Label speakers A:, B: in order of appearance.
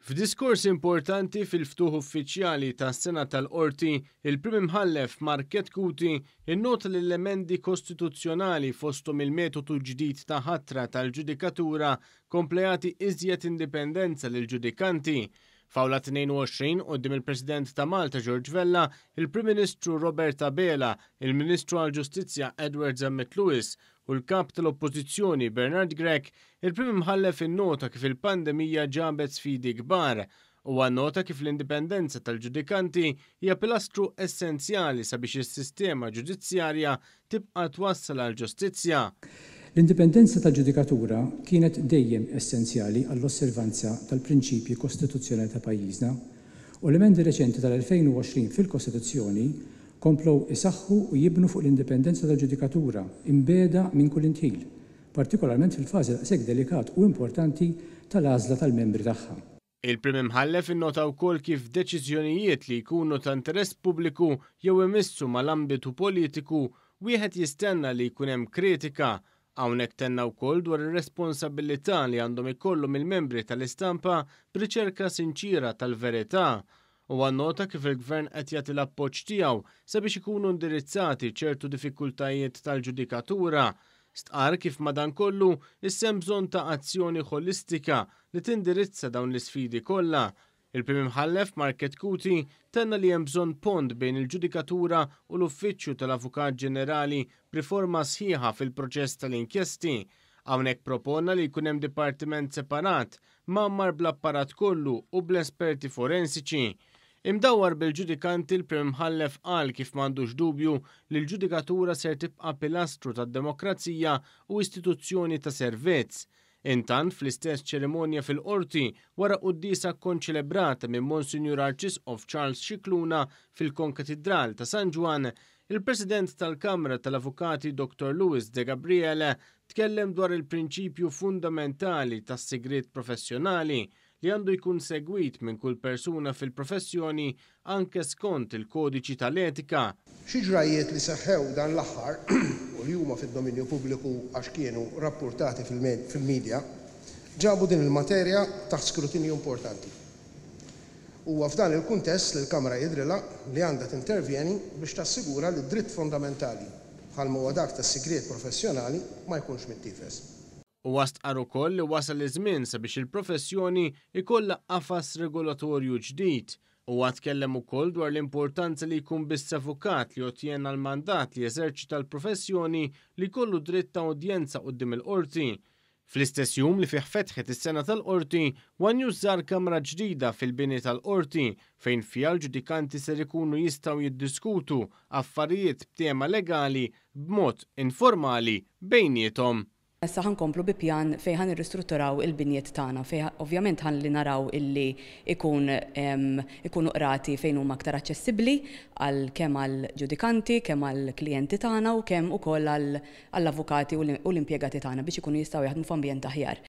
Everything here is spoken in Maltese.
A: F'diskors importanti fil-ftuħ uffiċjali tas-sena tal-Qorti, il-Prim Imħallef Mark Chetcuti innota li l-emendi kostituzzjonali fosthom il-metodu ġdid ta' ħatra tal-ġudikatura kompla jagħti iżjed indipendenza lill-ġudikanti. F'Awla 22 quddiem il-President ta' Malta George Vella, il-Prim Ministru Robert Abela, il-Ministru għall-Ġustizzja Edward Zammit Lewis u l-Kap tal-Oppożizzjoni Bernard Grech, il-Prim Imħallef innota kif il-pandemija ġabet sfidi kbar. Huwa nnota kif l-indipendenza tal-ġudikanti hija pilastru essenzjali sabiex is-sistema ġudizzjarja tibqa' twassal għall-ġustizzja.
B: L-indipendenza tal-ġudikatura kienet dejjem essenzjali għall-osservanza tal-prinċipji kostituzzjonali ta' pajjiżna u l-emendi reċenti tal-2020 fil-Kostituzzjoni komplew isaħħu u jibnu fuq l-indipendenza tal-ġudikatura imbiegħda minn kull indħil, partikolarment fil-fażi daqshekk delikat u importanti tal-għażla tal-membri tagħha.
A: Il-Prim Imħallef innota wkoll kif deċiżjonijiet li jkunu ta' interess pubbliku jew imissu mal-ambitu politiku wieħed jistenna li jkun hemm kritika. Hawnhekk tenna wkoll dwar ir-responsabilità li għandhom ikollhom il-membri tal-istampa b'riċerka sinċiera tal-verità. Huwa nnota kif il-Gvern qed jagħti l-appoġġ tiegħu sabiex ikunu indirizzati ċertu diffikultajiet tal-ġudikatura. Stqarr kif madankollu issa hemm bżonn ta' azzjoni ħolistika li tindirizza dawn l-isfidi kollha. Il-Prim Imħallef Mark Chetcuti tenna li hemm bżonn pont bejn il-ġudikatura u l-Uffiċċju tal-Avukat Ġenerali b'riforma sħiħa fil-proċess tal-inkjesti. Hawnhekk propona li jkun hemm dipartiment separat mgħammar bl-apparat kollu u bl-esperti forensiċi. Imdawwar bil-ġudikanti l-Prim Imħallef qal kif m'għandux dubju li l-ġudikatura ser tibqa' pilastru tad-demokrazija u istituzzjoni ta' servizz. Intant, fl-istess ċerimonja fil-Qorti, wara quddiesa kkonċelebrata minn Monsinjur Arċisqof Charles Scicluna fil-Konkatidral ta' San Ġwann, il-President tal-Kamra tal-Avukati Dottor Louis De Gabriele tkellem dwar il-prinċipju fundamentali tas-sigriet professjonali li għandu jkun segwit minn kull persuna fil-professjoni anke skont il-kodiċi tal-etika.
C: Xi ġrajjiet li seħħew dan l-aħħar u li huma fid-dominju pubbliku għax kienu rappurtati fil-media, ġabu din il-materja taħt skrutinju importanti. Huwa f'dan il-kuntest li l-Kamra jidhrilha li għandha tintervjeni biex tassigura li dritt fondamentali bħalma huwa dak tas-sigriet professjonali ma jkunx mittiefes.
A: Huwa stqarr ukoll li wasal iż-żmien sabiex il-professjoni jkollha qafas regolatorju ġdid. Huwa tkellem ukoll dwar l-importanza li jkun biss avukat li ottjena l-mandat li jeżerċita l-professjoni li jkollu dritt ta' udjenza quddiem il-Qorti. Fl-istess jum li fih fetħet is-sena tal-Qorti, one News żar kamra ġdida fil-bini tal-Qorti fejn fiha l-ġudikanti ser ikunu jistgħu jiddiskutu affarijiet b'tema legali b'mod informali bejniethom.
D: Issa ħa nkomplu bi pjan fejn ħa nirristrutturaw il-binjiet tagħna fejn ovvjament ħalli naraw illi ikun ikunu qrati fejn huma aktar aċċessibbli għal kemm għall-ġudikanti, kemm għall-klijenti tagħna u kemm ukoll għall-avukati u l-impjegati tagħna biex ikunu jistgħu jaħdmu f'ambjent aħjar.